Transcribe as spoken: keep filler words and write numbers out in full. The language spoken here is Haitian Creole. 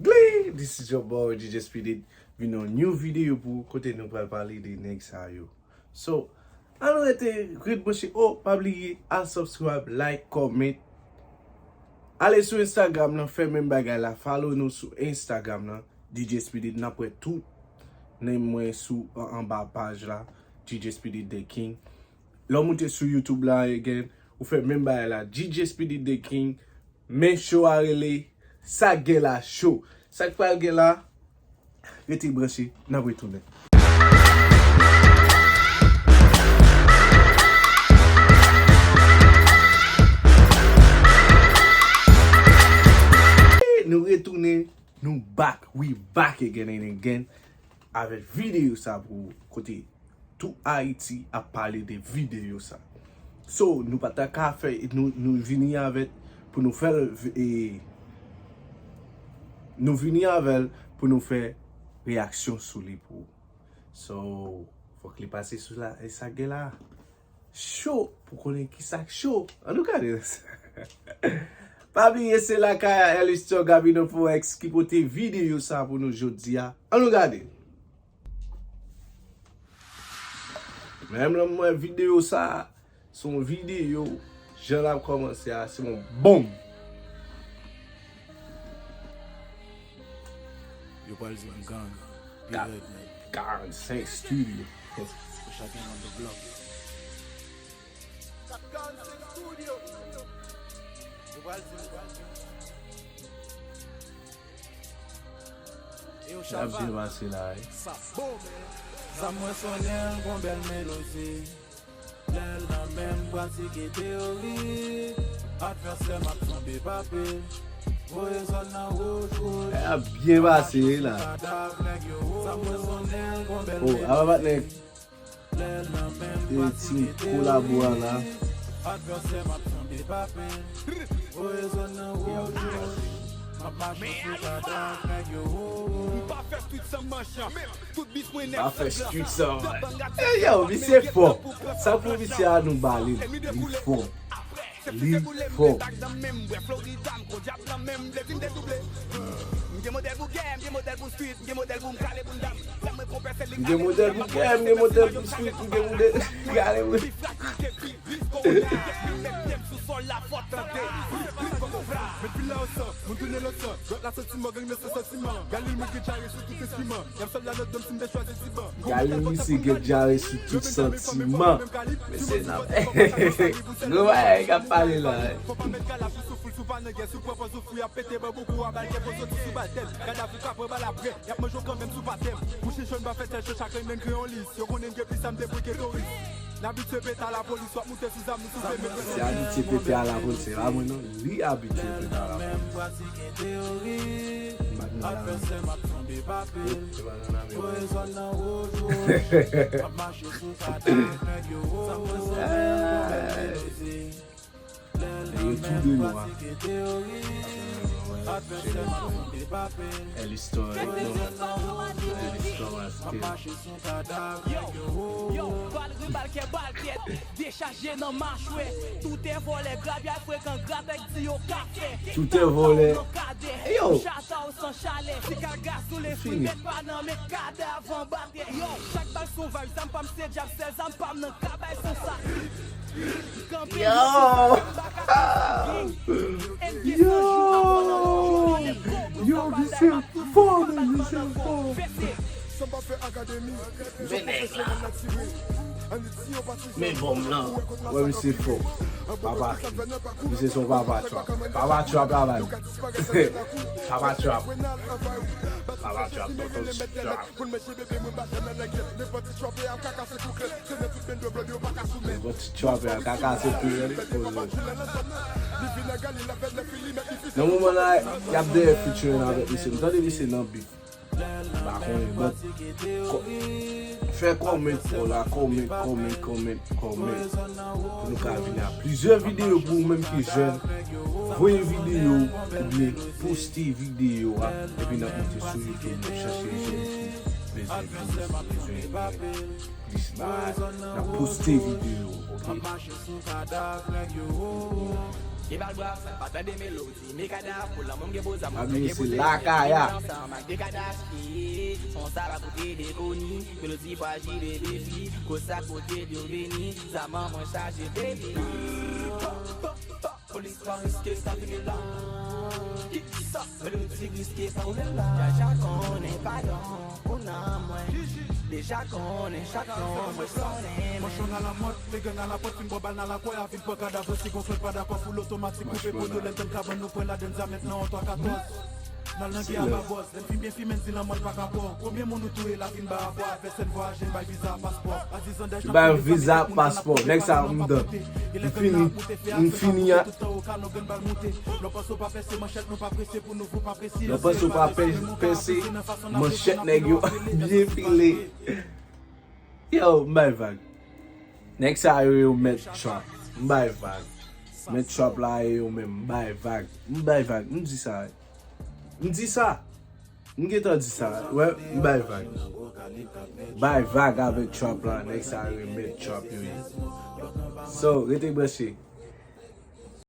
Glee! This is your boy D J Speedy. Vin yon new video pou kote nou pral pale de nèg sa yo. So, ann rete, ret branche. Oh, pa bliye, al subscribe, like, comment. Ale sou Instagram nan, fè menm bagay la, follow nou sou Instagram nan, D J Speedy, n ap wè tout nèm mwen sou an, anba paj la, D J Speedy The King. Lè w moute sou YouTube la, again, ou fè menm bagay la, D J Speedy The King, men show a rele Sa Gen La Show. Sa k pral gen la, rete branche, n ap retounen. Nou retounen, nou back, we back again and again avèk videyo sa pou kote tout Ayiti ap pale de videyo sa. So, nou pa ta ka fè, nou, nou vini avèk pou nou fè l, e, nou vini avè l pou nou fè reyaksyon sou li pou ou. So, fòk li pase sou la, e sa gen la. Cho, pou konnen ki sa k cho. Ann nou gade sa. Pa bliye, se lakay a L Store Gabino Forex ki pote videyo sa pou nou jodi a. Ann nou gade. Menm lè m wè videyo sa, se yon videyo, jan l ap kòmanse a, se yon bonm. Yo pral di m gang. Kat karannsenk Studio. Chacun on the block. Yo pral di m gang. Sa ap byen pase la, wi. Sa mwen sonnen l gon bèl melodi. Lè l nan men m pratike teyori. Advèsè m ap tonbe pa pil. Voye zòn nan wouj wouj. Sa ap byen pase, wi, la. Sa mwen sonnen l gon bèl melodi. Oh, apa patnè. E ti kolabo a la. Pa fè street san. Ey, yo, misye fò. Sa pou misye a nou ba li. Li fò. Li fò. M gen modèl pou gè, m gen modèl pou street, m gen modèl pou m kale pou m dam. Lè mwen konpè se li. M gen modèl pou gè, m gen modèl pou street, m gen modèl kale pou. Met pil la osan, moun tounen lòt san. Dwèt la santiman, gang nan san santiman. Galil mwen gen djare sou tout enstriman. Y ap sòl la lòt dòm si m te chwazi ti ban. Galil misye gen djare sou tout santiman. Mesye nan. Gwo bagay k ap pale la. Fò pa met kala pou soufri, sou pa nan gè, sou pran pòz ou fri, ap pete ban boukou a bal, kè pou soti sou bal tèt. Gad avou ka pran bal apre, y ap manje w kanmenm sou patèm. Bouch li jòn pa fè tèt cho, chak ane n kre yon lis. Yo konnen m gen plis zam depi ke touris. N abitye pete a lapolis, w ap moute sou zam, nou sou peme. Se abitye pete a lapolis, se pa mwen non, li abitye pete a lapolis. M pa nan la. Oh, se pa nan la, men. Hey. Yo tou de nwa. L Store, L Store. Yo, yo, bal ri, bal kè, bal tèt. Dechaje nan machwè. Toutè vòlè, grabyay frekan, gratèk di yo ka fè. Toutè vòlè. Yo. Chata w san chalè. Ti ka gazoule, fini. Fri nèt pa nan men kadav anba tè. Yo, chak bal son vay, zam pa m se dyab, sèl zam pa m nan kabay san sa. Yo! Yo! Yo, misye fò, men, misye fò. Men nèg la. Men bonm lan. Wè, misye fò. Papa. Misye se yon papa trap. Papa trap la, bay. Papa trap. Papa trap, tonton trap. Pou l manje bebe mwen pa janm nan langyèt. Nenpòt ti trapè ap ka kase kou krèt. Se nan tout bendo blòd yo pa ka soumèt. Nenpòt ti trapè ap ka kase kou krèt. Li vin nan gali l ap fè nèf milimèt. Li vise. Nan moman la, y ap dèyè featuring avèk misye. M tande misye nan beat. M pa konnen, but ko-, fè comment pou la, comment, comment, comment, comment. Pou nou ka vini a plizyè videyo pou ou menm ki jèn. Voye videyo oubyen poste videyo a, epi n ap monte sou YouTube, n ap chèche jèn ki bezwen views, bezwen plis bagay. N ap poste videyo, oke? Ke bal bwa, pa tande melodi, me kada pou lanmou m gen pou zam. Abye se lakaya. Ansanm ak de kadash, son sa va pote de koni, melodi pou aji de defi, kosa kote de vini, zam mwen chaje baby. Polis pa riske sa vini la. Ki sa? Melodi riske sa ou lè la. Jaja konnen pa don pou nan mwen. Deja konnen chak non mwen sonnen. Mwen chon nan la mòd, le gen nan la pòt, fin bò bal nan la kwè, a vin pran kadav, si gon frè pa dakò, foul otomatik, koupe poto, lè l tann kabann, nou pran ladann, zamèt nan on twa katòz. Nan langi a babòz, lè n fin byen fimen, di lanmò l pa ka bò. Konbyen moun ou touye la vin ba rapò, avèsè n vwayaje, n bay viza paspò. Aziz Andèch, bay viza paspò, nèg sa m dan. M fini, m fini a. Lè w panse w pa pèse, manchèt nou pa prese pou nou, pou pa prese. Lè w panse w pa pè- pèse, manchèt nèg yo byen file. Yo, m bay vag. Nèg sa yo, yo mèt trap. M bay vag. Mèt trap la, yo menm, m bay vag. M bay vag. M di sa. M di sa. M gentan di sa. Wè, m bay vag. Bay vag avèk trap la, nèg sa yo, yo mèt trap yo ye. So, rete branche.